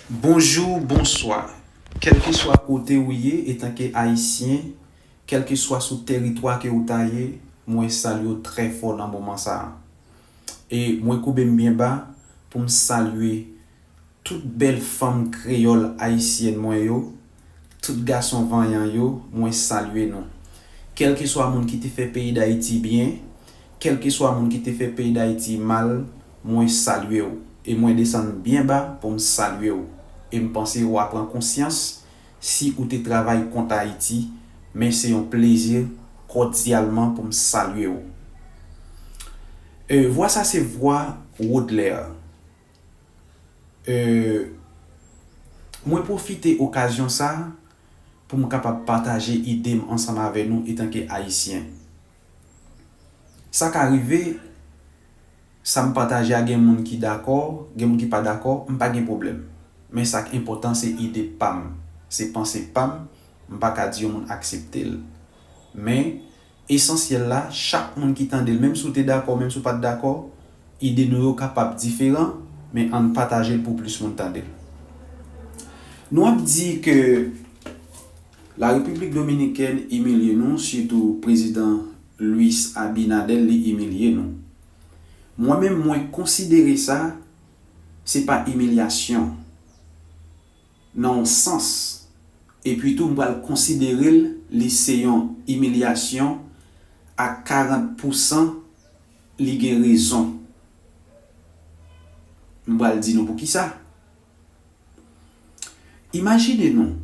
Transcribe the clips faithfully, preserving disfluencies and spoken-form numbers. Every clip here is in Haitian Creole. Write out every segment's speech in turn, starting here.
Bonjou, bonswa. Kèlkeswa kote ou ye, etanke Ayisyen, kèlkeswa sou tèritwa ke ou ta ye, mwen salye w trè fò nan moman sa a. E mwen koube m byen ba pou m salye tout bèl fanm kreyòl ayisyèn mwen yo, tout gason vanyan yo, mwen salye nou. Kèlkeswa moun ki te fè peyi Dayiti byen, kèlkeswa moun ki te fè peyi Dayiti mal, mwen salye w. E mwen desann byen ba pou m salye w. E m panse w a pran konsyans si ou te travay kont Ayiti, men se yon plezi kòdyalman pou m salye w. E, vwa sa se vwa Wodlè. E, mwen pwofite okazyon sa a pou m kapab pataje ide m ansanm avè nou etanke Ayisyen. Sa ka rive, sa m pataje a gen moun ki dakò, gen moun ki pa dakò, m pa gen pwoblèm. Men sa k enpòtan se ide pa m, se panse pa m, m pa ka di yon moun aksepte l. Men, esansyèl la, chak moun ki tande l, menm si w te dakò, menm si w pa t dakò, ide nou yo kapab diferan, men ann pataje l pou plis moun tande l. Nou ap di ke La Repiblik Dominikèn imilye nou, sitou prezidan Luis Abinader, li imilye nou. Mwen menm, mwen konsidere sa, se pa imilyasyon. Nan yon sans, epi tou m pral konsidere l, li se yon imilyasyon a karant pousan, li gen rezon. M pral di nou poukisa. Imajine nou,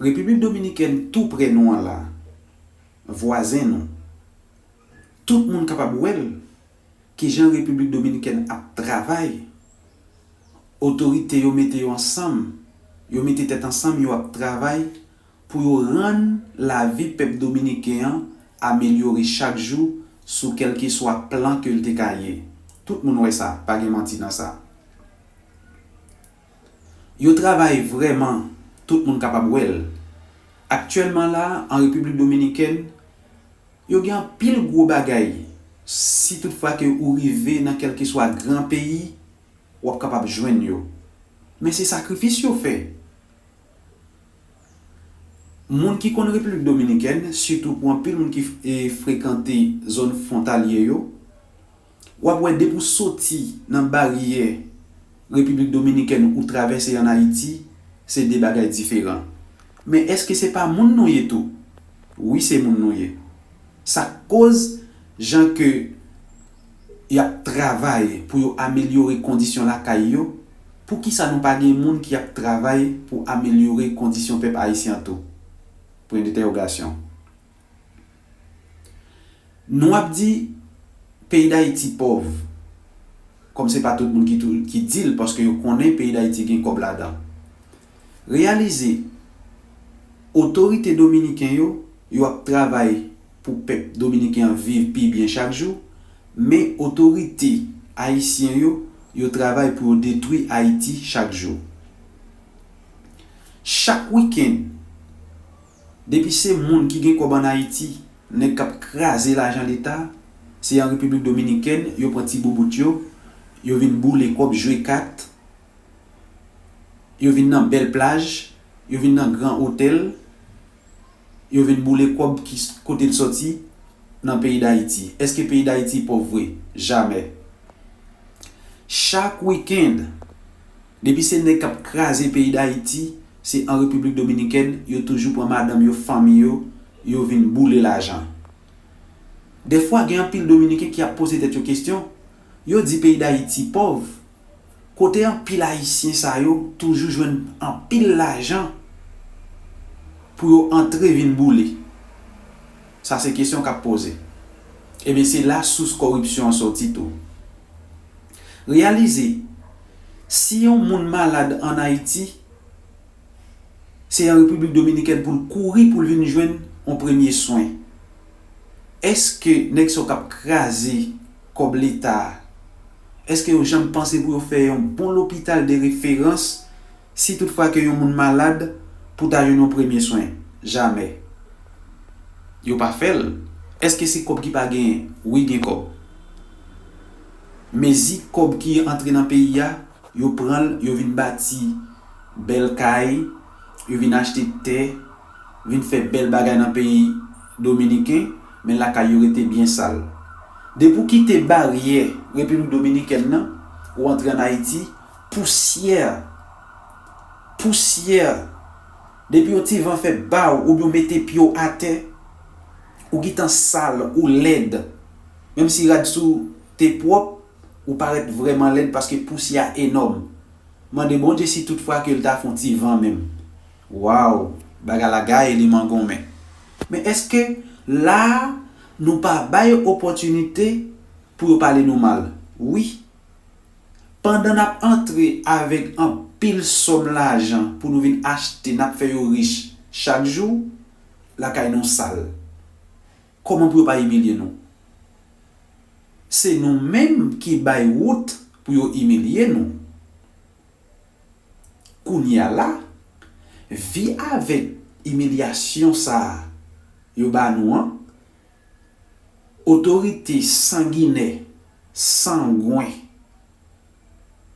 Repiblik Dominikèn tou prè nou an la, vwazen nou. Tout moun kapab wè l, kijan Repiblik Dominikèn ap travay. Otorite yo mete yo ansanm, yo mete tèt ansanm, yo ap travay pou yo rann lavi pèp dominiken an amelyore chak jou sou kèlkeswa plan ke l te ka ye. Tout moun wè sa, pa gen manti nan sa. Yo travay vrèman, tout moun kapab wè l. Aktyèlman la, an Repiblik Dominikèn, yo gen anpil gwo bagay. Si toutfwa ke ou rive nan kèlkeswa gran peyi, w ap kapab jwenn yo. Men se sakrifis yo fè. Moun ki konn Repiblik Dominikèn, sitou pou anpil moun ki f- e frekante zòn fwontalye yo, w ap wè depi w soti nan baryè Repiblik Dominikèn ou travèse ann Ayiti, se de bagay diferan. Men èske se pa moun nou ye tou? Wi, se moun nou ye. Sa k koz jan ke y ap travay pou yo amelyore kondisyon lakay yo, poukisa nou pa gen moun ki ap travay pou amelyore kondisyon pèp ayisyen an tou? Pwen dentèwogasyon. Nou ap di peyi Dayiti pòv, kòm se pa tout moun ki tou- ki di l, paske yo konnen peyi Dayiti gen kòb ladan. Reyalize, otorite dominiken yo, yo ap travay pou pèp dominiken an viv pi byen chak jou, men otorite ayisyen yo, yo travay pou yo detwi Ayiti chak jou. Chak wikenn, depi se moun ki gen kòb ann Ayiti, nèg k ap kraze lajan Leta, se an Repiblik Dominikèn yo pran ti boubout yo, yo vin boule kòb, jwe kat, yo vin nan bèl plaj, yo vin nan gran otèl, yo vin boule kòb ki s- kote l sòti nan peyi Dayiti. Èske peyi Dayiti pòv vre? Jamè. Chak wikenn, depi se nèg k ap kraze peyi Dayiti, se an Repiblik Dominikèn, yo toujou pran madanm yo, fanmi yo, yo vin boule lajan. Dèfwa, gen anpil Dominiken ki ap poze tèt yo kesyon, yo di peyi Dayiti pòv, kote anpil Ayisyen sa yo toujou jwenn anpil lajan pou yo antre vin boule? Sa se kesyon k ap poze. Ebyen, se la sous kòripsyon an sòti tou. Reyalize, si yon moun malad ann Ayiti, se an Repiblik Dominikèn pou l kouri pou l vin jwenn yon premye swen. Èske nèg sa yo k ap kraze kòb Leta a, èske yo janm panse pou yo fè yon bon lopital de referans si toutfwa ke yon moun malad pou ta jwenn yon premye swen? Jamè. Yo pa fè l. Èske se kòb ki pa genyen? Wi, gen kòb. Mezi kòb ki antre nan peyi a, Yo pran l, yo vin bati bèl kay, yo vin achte tè, vin fè bèl bagay nan peyi dominiken, men lakay yo rete byen sal. Depi w kite baryè Repiblik Dominikèn nan, ou antre ann Ayiti, pousyè, pousyè. Depi yon ti van fè ba w oubyen w mete pye w atè, ou gentan sal, ou lèd. Menm si rad sou te pwòp, ou parèt vrèman lèd paske pousyè a enòm. Mande Bondye si tout fwa ke l ta fè yon ti van menm. Waw, bagay la gaye li mangonmen. Men èske la a nou pa bay yo opòtinite pou yo pale nou mal? Wi. Pandan n ap antre avèk anpil sòm lajan pou nou vin achte, n ap fè yo rich chak jou, lakay nou sal. Kòman pou yo pa imilye nou? Se nou menm ki bay wout pou yo imilye nou. Kounye a la, vi avèk imilyasyon sa a yo ba nou an, otorite sanginè, sangwen,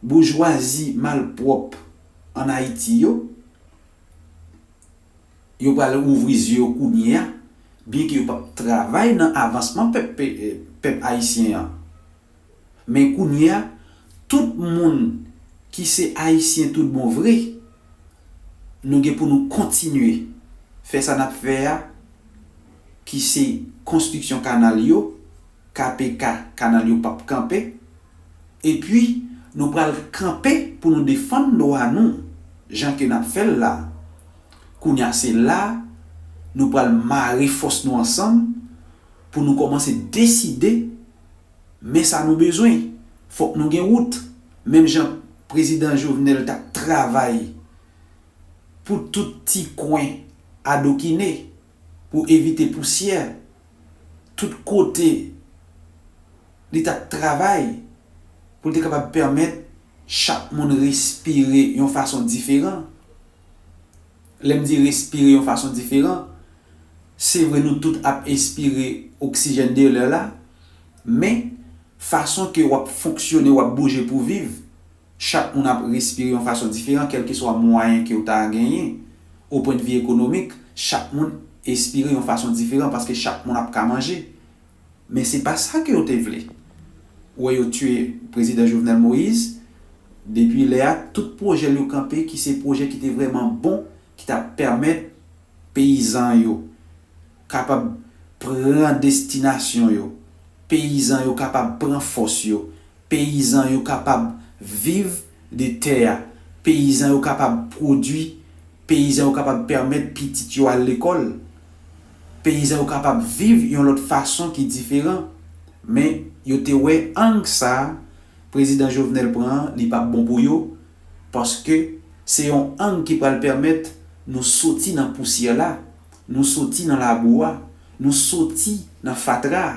boujwazi malpwòp ann Ayiti yo, yo pral ouvri zye yo kounye a, byenke yo p ap travay nan avansman pèp, pèp ayisyen an. Men kounye a, tout moun ki se Ayisyen tout bon vre, nou gen pou nou kontinye fè sa n ap fè a, ki se konstriksyon kanal yo, K P K, kanal yo p ap kanpe. Epi, nou pral kanpe pou nou defann dwa nou, jan ke n ap fè l la. Kounye a, se la nou pral mare fòs nou ansanm pou nou kòmanse deside, men sa nou bezwen. Fòk nou gen wout. Menm jan prezidan Jovenel t ap travay pou tout ti kwen adokine, pou evite pousyè, tout kote li t ap travay pou l te kapab pèmèt chak moun respire yon fason diferan. Lè m di respire yon fason diferan, se vre nou tout ap espire oksijèn de lè la, men fason ke w ap fonksyone, w ap bouje pou viv, chak moun ap respire yon fason diferan, kèlkeswa mwayen ke w ta genyen, o pwennvi ekonomik, chak moun espire yon fason diferan paske chak moun ap ka manje. Men se pa sa ke yo te vle. Ou wè yo tiye prezidan Jovenel Moïse, depi lè a, tout pwojè l yo kanpe, ki se pwojè ki te vrèman bon, ki t ap pèmèt peyizan yo kapab pran destinasyon yo, peyizan yo kapab pran fòs yo, peyizan yo kapab viv de tè a, peyizan yo kapab pwodui, peyizan yo kapab pèmèt pitit yo al lekòl, peyizan yo kapab viv yon lòt fason ki diferan. Men yo te wè ang sa a prezidan Jovenel pran an, li p ap bon pou yo, paske se yon ang ki pral pèmèt nou soti nan pousyè la, nou soti nan labou a, nou soti nan fatra a.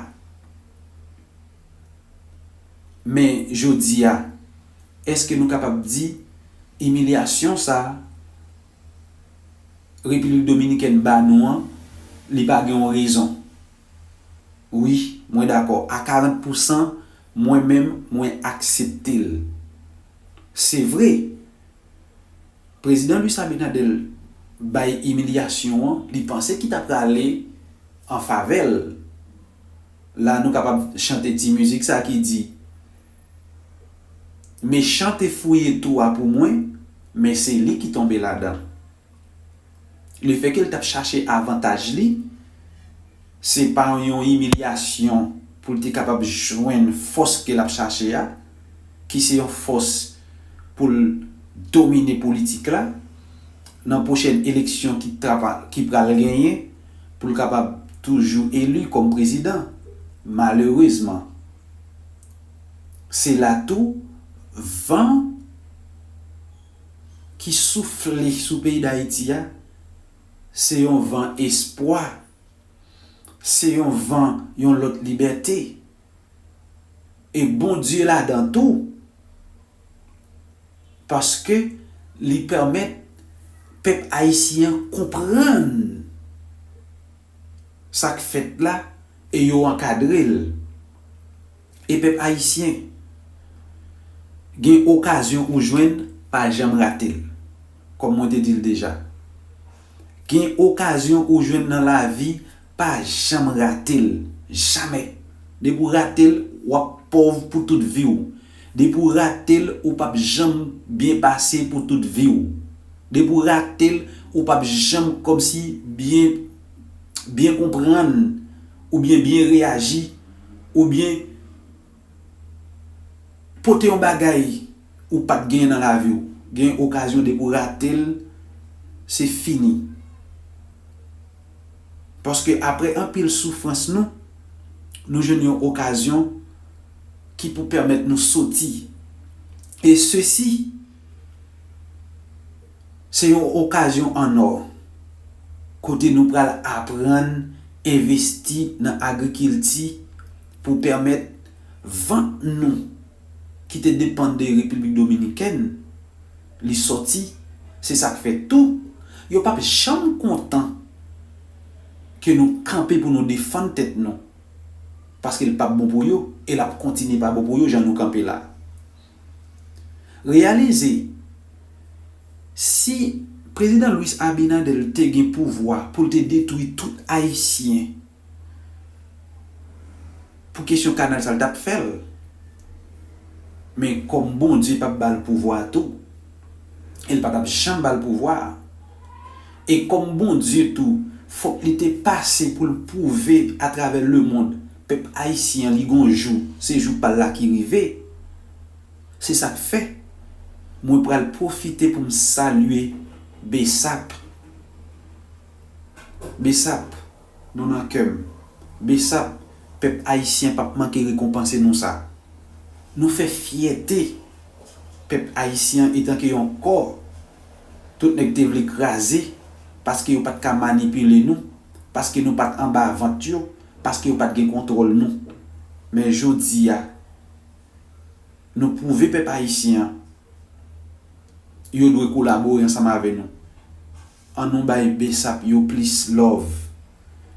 Men jodi a, èske nou kapab di imilyasyon sa a Repiblik Dominikèn ba nou an, li pa gen yon rezon? Wi, mwen dakò. A karant pousan, mwen menm, mwen aksepte l. Se vre, prezidan Luis Abinader bay imilyasyon an, li panse ki ta prale an favè l. La, nou kapab chante ti mizik sa ki di, mechan te fouye twou a pou mwen, men se li ki tonbe ladan. Lefètke l t ap chache avantaj li, se pa yon imilyasyon pou l te kapab jwenn fòs ke l ap chache a, ki se yon fòs pou l domine politik la, nan pwochèn eleksyon ki trapa-, ki pral genyen, pou l kapab toujou eli kòm prezidan. Malerezman, se la tou, van ki soufle sou peyi Dayiti a, se yon van espwa, se yon van yon lòt libète. E Bondye ladan tou, paske li pèmèt pèp ayisyen an konprann sa k fèt la e yo ankadre l. E pèp ayisyen, Gen okazyon ou jwenn, pa janm rate l. Kòm mwen te di l deja. Gen okazyon ou jwenn nan lavi, pa janm rate l. Jamè. Depi w rate l, w ap pòv pou tout vi w. Depi w rate l, ou p ap janm byen pase pou tout vi w. Depi w rate l, ou p ap janm kòmsi byen, byen konprann, oubyen byen reyaji, oubyen pote yon bagay ou pa t genyen nan lavi w. Gen okazyon depi w rate l, se fini. Paske apre anpil soufrans nou, nou jwenn yon okazyon ki pou pèmèt nou soti. E sesi, se yon okazyon an nò, kote nou pral aprann envesti nan agrikilti pou pèmèt vant nou ki te depann de Repiblik Dominikèn, li sòti. Se sa k fè tou, yo p ap janm kontan ke nou kanpe pou nou defann tèt nou, paske l p ap bon pou yo, e l ap kontinye pa bon pou yo jan nou kanpe la. Reyalize, si Prezidan Luis Abinader te gen pouvwa pou l te detwi tout Ayisyen, pou kesyon kanal sa, l t ap fè l. Men kòm Bondye p ap ba l pouvwa a tou, e l pa t ap janm ba l pouvwa a. E kòm Bondye tou, fòk li te pase pou l pwouve atravè lemonn, pèp ayisyen an, li gon jou, se jou pa l la ki rive. Se sa k fè, mwen pral pwofite pou m salye BSAP. BSAP, nou nan kè m. BSAP, pèp ayisyen p ap manke rekonpanse nou sa. Nou fè fyète pèp ayisyen an etanke yon kò tout nèg te vle kraze, paske yo pa t ka manipile nou, paske nou pa t anba vant yo, paske yo pa t gen kontwòl nou. Men jodi a, nou pwouve pèp ayisyen an, yo dwe kolabore ansanm avè nou. Ann nou bay BSAP yo plis love.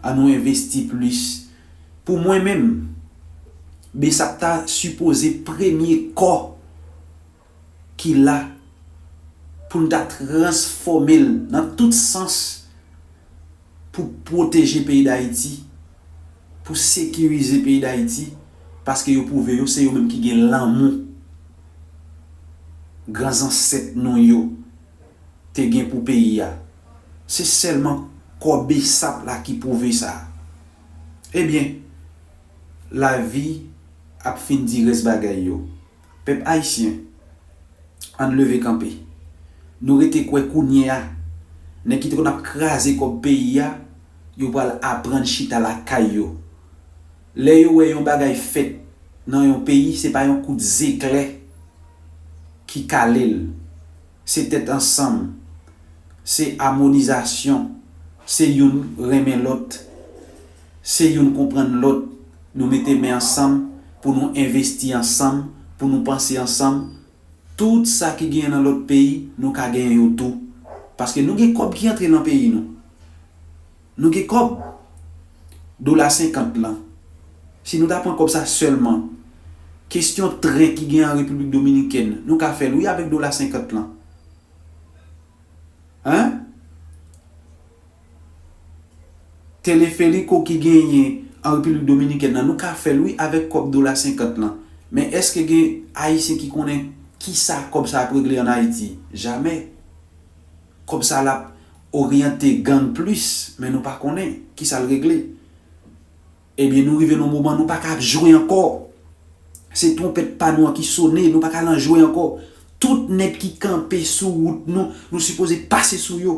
Ann nou envesti plis. Pou mwen menm, BSAP ta sipoze premye kò ki la pou n ta transfòme l nan tout sans pou pwoteje peyi Dayiti, pou sekirize peyi Dayiti, paske yo pwouve yo se yo menm ki gen lanmou gran zansèt nou yo te gen pou peyi a. Se sèlman kò BSAP la ki pwouve sa. Ebyen, lavi ap fin di rès bagay yo. Pèp ayisyen, ann leve kanpe. Nou rete kwè kounye a, nèg ki te konn ap kraze kòb peyi a, yo pral aprann chita lakay yo. Lè yo wè yon bagay fèt nan yon peyi, se pa yon kout zeklè ki kale l. Se tèt ansanm. Se amonizasyon. Se youn renmen lòt. Se youn konprann lòt. Nou mete men ansanm pou nou envesti ansanm, pou nou panse ansanm. Tout sa ki genyen nan lòt peyi, nou ka genyen yo tou. Paske nou gen kòb ki antre nan peyi nou. Nou gen kòb. Dola senkant lan. Si nou ta pran kòb sa sèlman, kesyon tren ki gen an Repiblik Dominikèn, nou ka fè l wi avèk dola senkant lan. Hein? Teleferiko ki genyen an Repiblik Dominikèn nan, nou ka fè l wi avèk kòb dola senkant lan. Men èske gen Ayisyen ki konnen kisa kòb sa ap regle ann Ayiti? Jamè. Kòb sa l ap oryante gang plis, men nou pa konnen kisa l regle. Ebyen, nou rive nan moman nou pa ka ap jwe ankò. Se twonpèt pa nou an ki sone, nou pa ka nan jwe ankò. Tout nèg ki kanpe sou wout nou, nou sipoze pase sou yo.